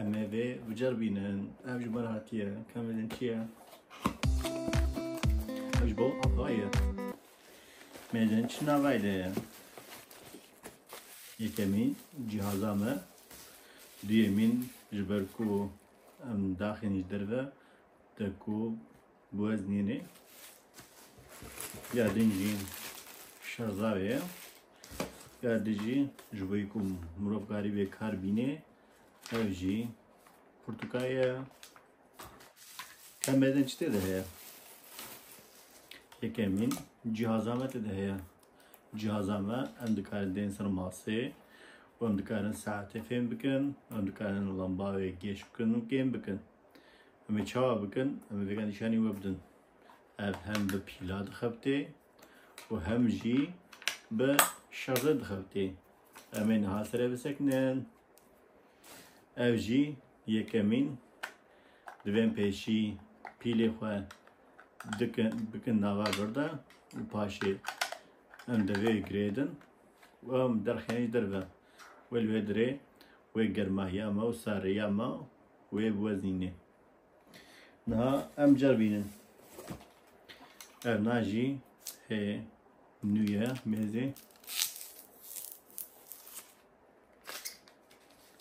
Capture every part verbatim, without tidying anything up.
Em ê vê biceribînin. Ev ji me re hatiye. Ka mêzên çi ye? Ev ji bo ava ye. Mêzên çi navayê de ye? Yekemîn cihaza me. Duyemîn ji ber ku em daxîn ji derve te ku biweznînê. Ya din jî şerza ye. Ya din jî ji bo ku mirov karî bê kar bînê. Ev jî pirtûka ye. Ka mêzên çi tê de heye? Yekemîn cihaza me tê de heye. Cihaza me em dikarin dên ser masê û em dikarin saetê fêm bikin, em dikarin lamba wê geş bikin û kêm bikin. Em ê çawa bikin? Em ê vêga nîşanî we bidin. Ev hem bi pîla dixebitê û hem jî bi şerze dixebitê. Em ê niha serê bisekinin. Ev jî yekemîn. Divên pêşî pîlê xwe dikin, bikin nava vir de û paşê em divê girêdin û em derxînin ji derve. Wê li wê dirê wê germahiya me û sariya me wê biweznînê. Niha em ceribînin. Ev na jî hê nû ye mêzê.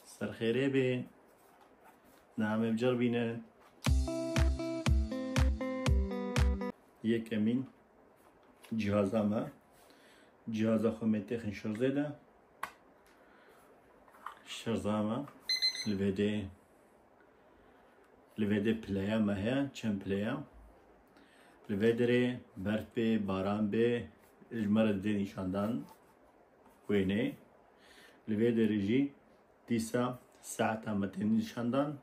Ser xêrê bê. Niha em ê biceribînin. Yekemîn cihaza me. Cihaza xwe me têxin şerzê de. Şerza me li vê dê, li vê dê pileya me heye, çend pileya. Li vê derê berf bê, baran bê, ji me re didê nîşandan wênê. Li vê derê jî dîsa saeta me tê nîşandan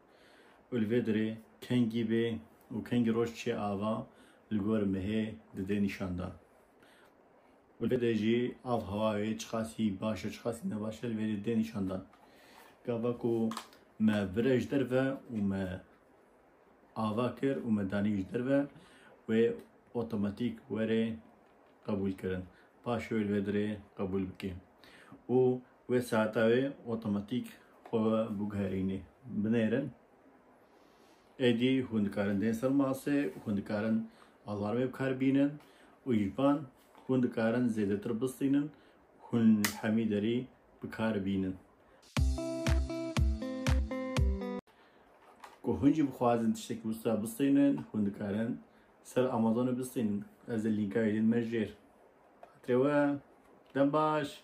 û li vê derê kengî bê û kengî roj çê ava li gor mehê didê nîşandan. Û li vê de jî av hewa wê çiqasî baş e, çiqasî ne baş e, li vê de dê nîşandan. Gava ku me vire ji derve û me ava kir û me danî ji derve, wê otomatîk were qebûl kirin. Paşê wê li vê dirê qebûl bike. Û wê saeta wê otomatîk xwe biguherînê, binêrin. Êdî hûn dikarin dên ser masê û hûn dikarin alarmê bi kar bînin û ji van hûn dikarin zêdetir bistînin, hûn hemî derî bi kar bînin. Ku hûn jî bixwazin tiştekî wisa bistînin, hûn dikarin ser Amazonê bistînin. Ez ê lînka wê dîn me jêr. Xatirê we, dem baş.